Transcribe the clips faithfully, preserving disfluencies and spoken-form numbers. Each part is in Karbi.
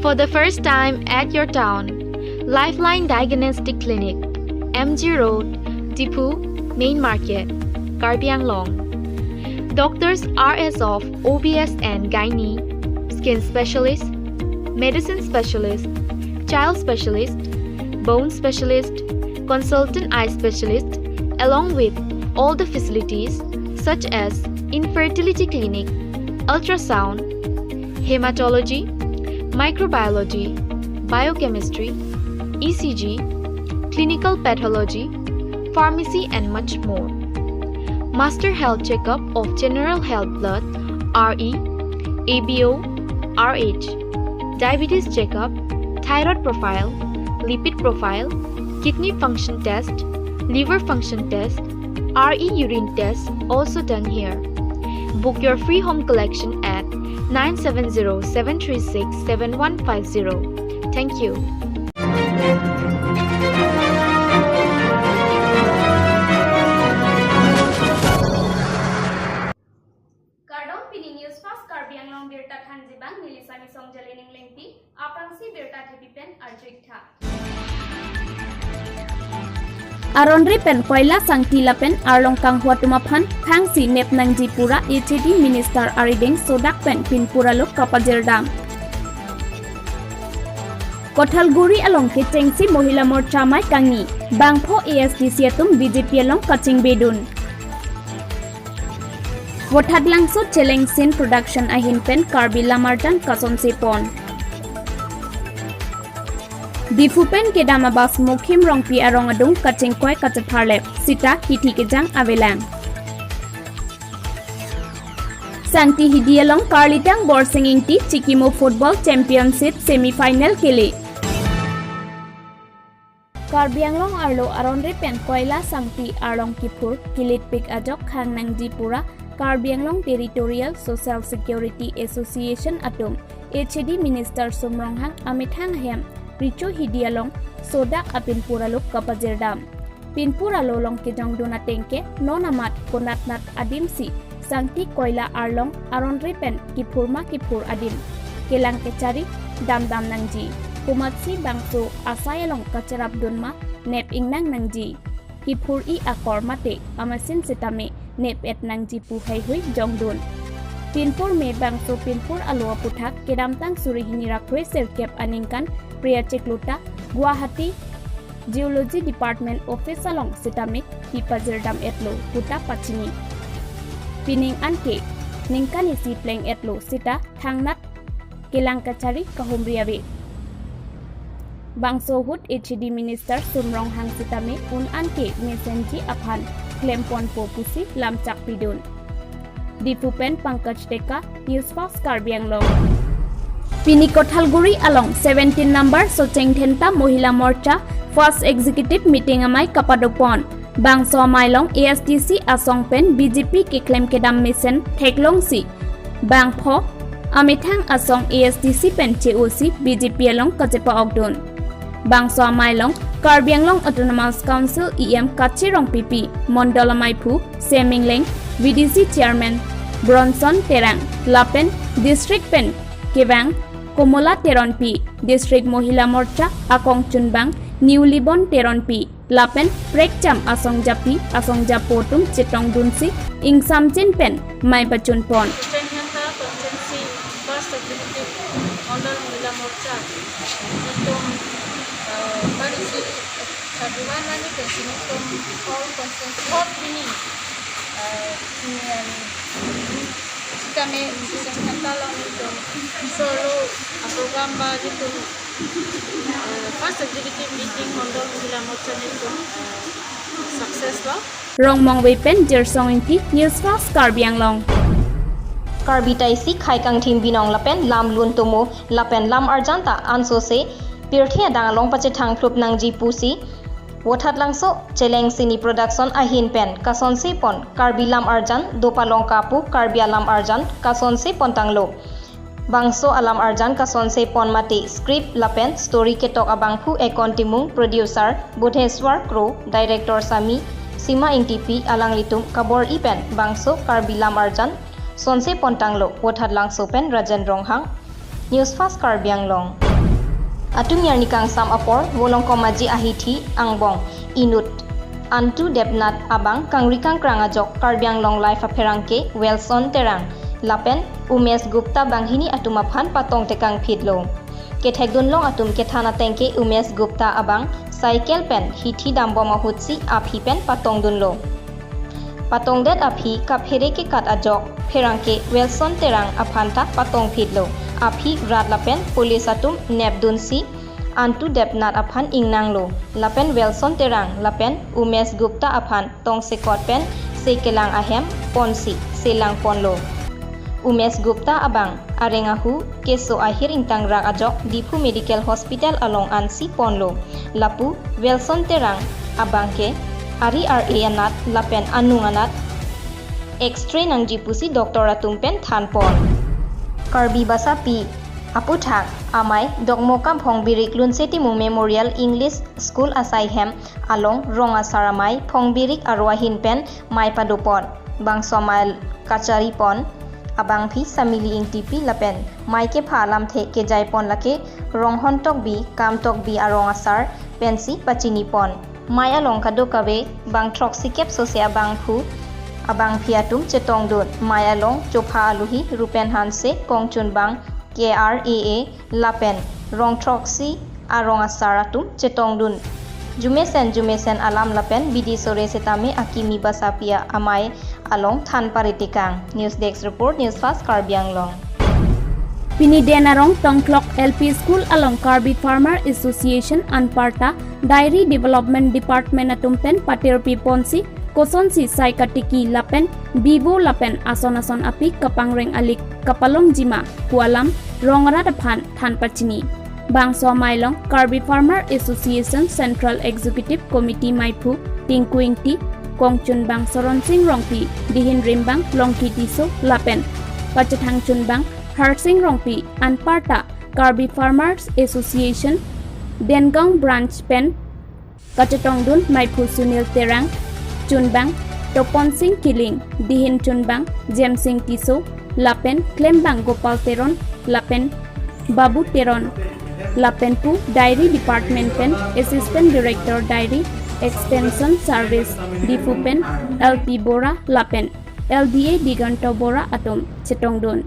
For the first time at your town, Lifeline Diagnostic Clinic, M G Road, Diphu, Main Market, Karbi Anglong. Doctors are as of O B S and gynae, skin specialist, medicine specialist, child specialist, bone specialist, consultant eye specialist, along with all the facilities such as infertility clinic, ultrasound, hematology, microbiology, biochemistry, E C G, clinical pathology, pharmacy, and much more. Master health checkup of general health blood, R E, A B O, R H, diabetes checkup, thyroid profile, lipid profile, kidney function test, liver function test, R E urine test also done here. Book your free home collection at nine seven zero seven three six seven one five zero. Thank you. Kardom, pini News Fast Karbi Anglong birta thanji abang neli Sami Songjali Ninglengpi, aphrangsi birta thepi pen arju-ik tha. Aronre pen koila sangti lapen arlong kanghua atum aphan thangsi nep nangji pura H A D Minister arideng sodak pen pinpur alo kapajirdam. Kothalguri along kechengsi Mohila Morcha amei kangni, bangpho A S D C atum B J P along kachingbedun. Vothatlangso Cheleng Scene Production ahin pen Karbi Lamarjan kasonsepon. Diphu pen kedam a-bus Mokhim Rongpi arong adung kachingkoi kachepharlep, sita kithi kejang avelang. Sangti hidi along Karlitang Borsing Ingti chikimo Football Championship semi final kele. Karbi Anglong arlo aronre pen koila sangti arlong kiphur kilitpik ajok khang nangji pura Karbi Anglong Territorial Social Security Association atum H A D Minister Sum Ronghang amethang ahem Richo hidi along sodak apinpur alo kapajirdam. Pinpur alo along kejongdun atengke non amat konatnat adimsi sangti koila arlong aronre pen kiphur ma kiphur adim kelang kechari damdam nangji, komatsi bangso asai along kacherapdun ma nep ingnang nangji, kiphur-i akor mate amasin sitame nep-et nangji pu heihui jongdun. Pinpur me bangso pinpur alo aputhak kedamtang suri hini ra kre sirkep aningkan Priya chiklo ta Guwahati Geology Department Office along sitame kipajirdam-etlo puta pachini. Pining anke ningkan isi pleng-etlo sita thangnat kelang kachari kahumri ave. Bangso ahut H A D Minister Sum Ronghang sitame un anke mesenji aphan klemponpo pusi lamchak pidun. Diphu pen Pankaj Deka, News Fast Karbi Anglong. Pini Kothalguri along seventeen number Socheng Dhenta Mohila Morcha First Executive Meeting amei kapadopon. Bangso amei along A S D C asong pen B J P keklem kedam mesen theklongsi bangpho amethang asong A S D C pen che-osi B J P along kachepa-okdun. Bangso amei along Karbi Anglong Autonomous Council E M Kachi Rongpipi, Mondol ameiphu Sem Engleng, V D C Chairman Bronson Terang, lapen District pen kevang Komola Teronpi, District Mohila Morcha akong chunbang New Libon Teronpi, lapen prekjam asong japi asong japo atum chetongdunsi ingsamjin pen mei pachunpon. Socheng Dhenta Constituency First Executive Mondol Mohila Morcha nelitum, eh, parisi thirty-one ani pensi nelitum all constituency hot pini, eh, pini ani sitame Socheng Dhenta along nelitum solo a-program ba nelitum, eh, First Executive Meeting Mondol Mohila Morcha nelitum, eh, success lo. Rongmongve pen Jirsong Ingti, News Fast Karbi Anglong. Karbi ta isi khei kangthim binong lapen lam lun tomo lapen lam arjan ta ansose pirthe adang along pachethang phlup nangji pusi Vothatlangso Cheleng Scene Production ahin pen kasonsepon Karbi Lam Arjan Dopalongka pu Karbi alam arjan kasonsepon tanglo. Bangso alam arjan kasonsepon mate script lapen story ketok abangphu Ekon Timung, producer Budheswar Kro, director Sami Sima Ingtipi, alanglitum kabor-i pen bangso Karbi lam arjan sonsepon tanglo. Vothatlangso pen Rajen Ronghang, News Fast Karbi Anglong. Atum yarni kangsam apor Volongkom Aji ahithi angbong inut Antu Debnath abang kangri kangkrang ajok Karbi Anglong Live apherangke Wilson Terang lapen Umesh Gupta banghini atum aphan patong tekangphitlo. Kethekdunlong atum kethan atengke Umesh Gupta abang cycle pen hithi dambom ahutsi aphi pen patongdunlo. Patongdet aphi kaphere kekat ajok pherangke Wilson Terang aphan ta patongphitlo. Aphi rat lapen police atum nepdunsi Antu Debnath aphan ingnanglo. Lapen Wilson Terang lapen Umesh Gupta aphan tongsekot pen sekelang ahem ponsi selangponlo. Umesh Gupta abang areng ahu keso ahir ingtangrak ajok Diphu Medical Hospital along ansi ponlo. Lapu Wilson Terang abangke ari ar-e anat lapen anung anat X-ray nangji pusi doctor atum pen thanpon. Karbi Basapi aputhak amei Dokmoka Phongbirik Lunse Timung Memorial English School asaihem along rong asar amei Phongbirik aro ahin pen mei padopon. Bangso amei kacharipon abangpi Samili Ingtipi lapen mei kepha alamthe kejaipon lake Ronghon Tokbi, Kam Tokbi arong asar pensi pachinipon. Mei along kadokave bang throksi kep sose abangphu abangpi atum chetongdun. Mei along chopha aluhi Rupen Hanse, kongchunbang K R A A lapen rong throksi arong asar atum chetongdun. Jumesen jumesen alam lapen bidi sore setame akimi basapi amei along than paritikang. News Desk Report, News Fast Karbi Anglong. Pini den arong Tongklok L P School along Karbi Farmer Association anparta Dairy Development Department atum pen patirpi ponsi kosonsi sai katiki lapen bivo lapen ason ason api kapangreng alik kapalongji ma pu alam rong arat aphan than pachini. Bangso amei along Karbi Farmer Association Central Executive Committee meiphu Tinku Ingti, kongchunbang Soronsing Rongpi, dihin rimbang Longki Tisso lapen pachethangchunbang Harsing Rongpi anparta Karbi Farmers Association Dengaon Branch pen kachetongdun meiphu Sunil Terang, chunbang Toponsing Killing, dihin chunbang Jemsing Tisso lapen klembang Gopal Teron lapen Babu Teron lapen pu Dairy Department pen Assistant Director Dairy Extension Service Diphu pen L P Bora lapen L D A Diganto Bora atum chetongdun.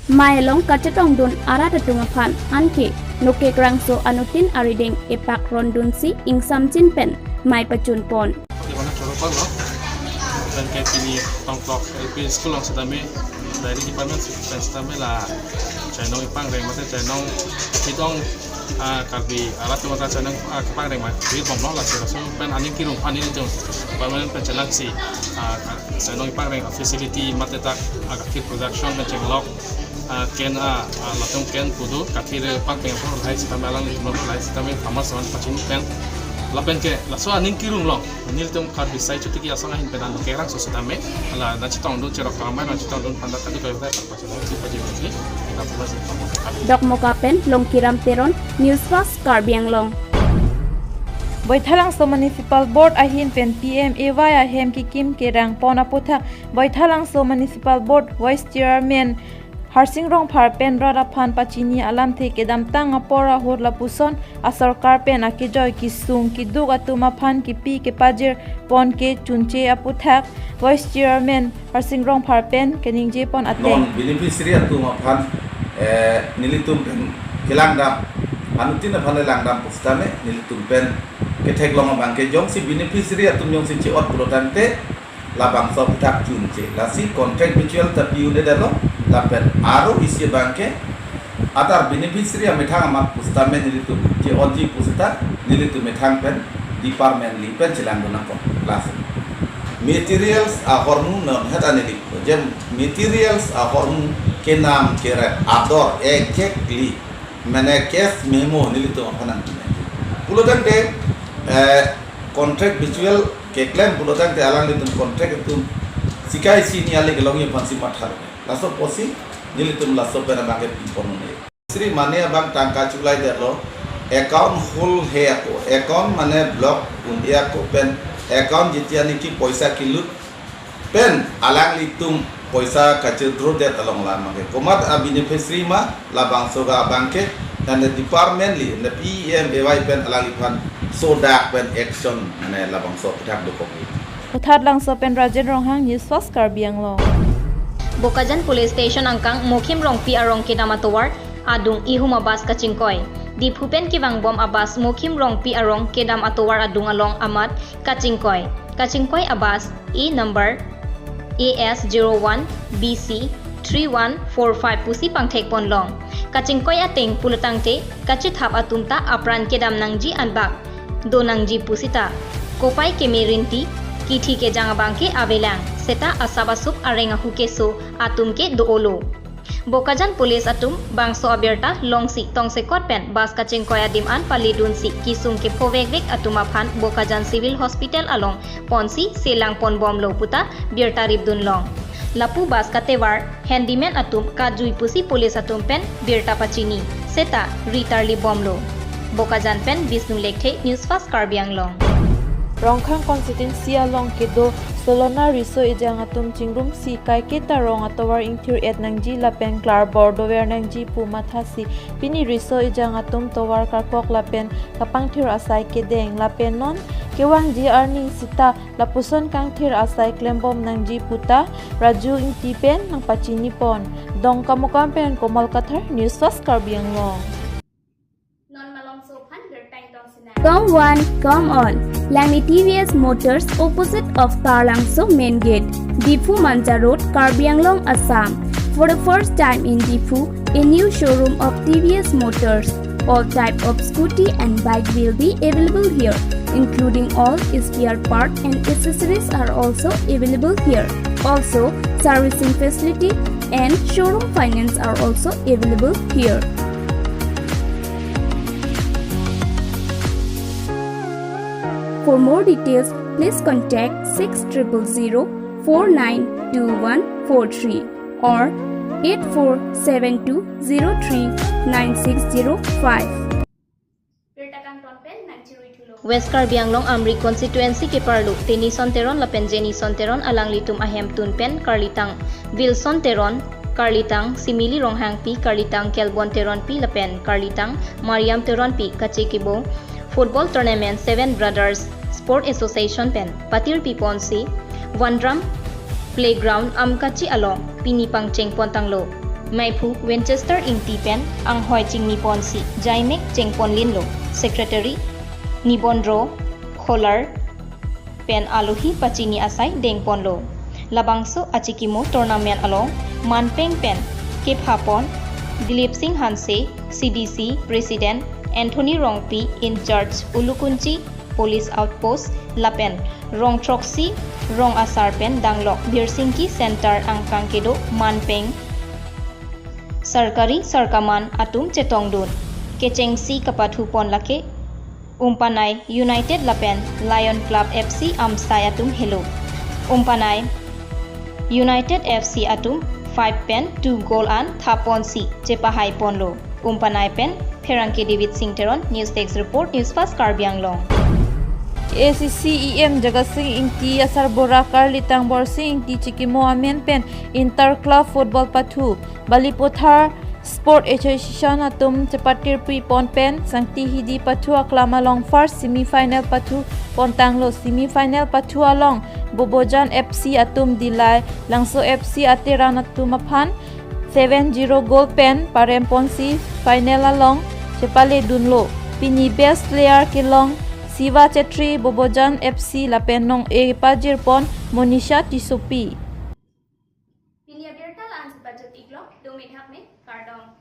Mei along kachetongdun arat atum aphan anke nokekrangso anuttin arideng epak rondunsi ingsamjin pen mei pachunpon. Di mana choro pang lo. Dan ke pini Tongklok L P School along setame, Dairy Department pen setame la chainong ipangreng mate chainong aphi dong, ah, Karbi arat atum ta chainong, ah, kepangreng ma pir bomlo, lasi laso pen aning kirung aphan nelitum permanent pen chelangsi, ah, ka-, chainong ipangreng facility mate dak, ah, kathir production pen chenglok, ah, ken, ah, ah, latum ken pu do, kathir pangpeng apor lahai setame alanglitum lahai setame farmers atum pachini pen lapen ke laso aning kirung along nelitum Karbi sai chotiki asong ahin pen anke rang so setame la nangchetongdun cherok kamai nangchetongdun aphan ta kali kali. Dokmoka pen Longkiram Teron, News Fast Karbi Anglong. Baithalangso Municipal Board ahin pen P M A Y ahem kekim kerang pon aputhak Baithalangso Municipal Board Vice Chairman Harsing Rongphar pen rat aphan pachini alamthe kedamtang apor ahut lapuson asorkar pen akejoi kesung keduk atum aphan kepi kepajir pon ke chunche aputhak Vice Chairman Harsing Rongphar pen keningje pon ateng. Non beneficiary atum aphan, eh, nelitum pen kelangdam, anuttin aphan le langdam pu setame nelitum pen ketheklong abang ke jongsi beneficiary atum jongsi che-ot pulo tangte labangso aputhak chunche. Lasi contract mutual ta pi-un-edetlo, lapen aro isi abang ke adar beneficiary amethang amat pu setame nelitum che-otji pu seta nelitum methang pen department li pen chelangdun nangkok. Lasi materials ahormu non heta neli jem materials ahormu kenam keret ador exactly mane cash memo nelitum aphan nang pulo tangte, eh, contract mutual keklem pulo tangte alanglitum contract atum sikai si ni ali kelongji aphansi matha lo. Laso apotsi nelitum laso pen abang ke pipon un-e. Sri mane abang tangka chulai detlo, account hold he ako, account mane block un-e ako pen, account jetiya niki poisa kelut pen alanglitum poisa kachedro det along lam abang ke. Komat a beneficiary ma labangso abang ke Tangte department li, tangte P M A Y pen alangliphan sodak pen action, mane labangso aputhak dokok. Uthat Langso pen Rajen Ronghang, News Fast Karbi Anglong. Bokajan Police Station angkang Mokhim Rongpi arong kedam atovar adung ihum abus kachingkoi. Diphu pen kevangbom abus Mokhim Rongpi arong kedam atovar adung along amat kachingkoi. Kachingkoi abus A number A S zero one B C three one four five pusi pangthek ponlong. Kachingkoi ateng pulotangte kachethap atum ta apran kedam nangji anbak do nangji pusita. Kopai keme rinti kithi kejang abangke avelang, seta asap asup areng ahu keso atum ke do-olo. Bokajan Police atum bangso abirta longsi tongsekot pen bus kachingkoi adim an paledunsi kesung kephovekvek atum aphan Bokajan Civil Hospital along ponsi selang ponbomlo puta birta ripdunlong. Lapu bus katevar handyman atum kajui pusi police atum pen birta pachini, seta ritarlibomlo. Bokajan pen Bisnu Lekthe, News Fast Karbi Anglong. Rongkhang constituency along kedo Solona riso ejang atum chingrumsi kaiketa rong atovar ingthir-et nangji lapen klarbor dover nangji pu mathasi pini riso ejang atum tovar karkok lapen kapangthir asai kedeng lapen non kevangji arni sita lapuson kangthir asai klembom nangji puta Raju Ingti pen nangpachinipon. Dongkamukam pen Komal Kathar, News Fast Karbi Anglong. Non malomso aphan birta ingtong sinang. Come one, come all. Langli T V S Motors, opposite of Taralangso Main Gate, Diphu Manja Road, Karbi Anglong, Assam. For the first time in Diphu, a new showroom of T V S Motors. All type of scooty and bike will be available here, including all spare part and accessories are also available here. Also, servicing facility and showroom finance are also available here. For more details, please contact six triple zero four nine two one four three or eight four seven two zero three nine six zero five. West Karbi Anglong Amri constituency keparlo Tenison Teron lapen Jenison Teron alanglitum ahemtun pen karlitang Wilson Teron, karlitang Simili Ronghangpi, karlitang Kelbon Teronpi lapen karlitang Mariam Teronpi kachekebo football tournament Seven Brothers Sport Association pen patirpi ponsi Vandram Playground Amkachi along pini pangcheng pontanglo. Maiphu Winchester Ingti pen anghoi chingni ponsi jaimek chengponlinlo. Secretary Nibondro Kholar pen alohi pachini asai dengponlo. Labangso achikimo tournament along manpeng pen kephapon Dilip Singh Hanse, C D C President, Anthony Rongpi, in charge Ulukunchi Police Outpost, lapen rong throksi rong asar pen danglok Birsingki Center angkang kedo manpeng sarkari sarkaman atum chetongdun. Kechengsi kapathupon lake Umpanai United lapen Lion Club F C amsai atum helo. Umpanai United F C atum five pen two goal an thaponsi chepahaiponlo. Umpanai pen Pherangke David Singh Teron, News Desk Report, News Fast Karbi Anglong. A C C E M Jagat Singh Ingti asarbura karlitang Borsing Ingti chikimo amen pen Inter Club Football pathu. Balipathar Sport Association atum chepatirpi pon pen Sangti Hidi pathu aklam along first semi final pathu pontanglo. Semi final pathu along Bobojan F C atum Dillai Langso F C ateran atum aphan seven zero goal pen parem ponsi final along chepaledunlo. Pini best player kelong Siva Chetri Bobojan F C lapen nong-e pajirpon Monisha Tissopi. Pini abirta la-an si pajut iklok, dome thakme, kardom.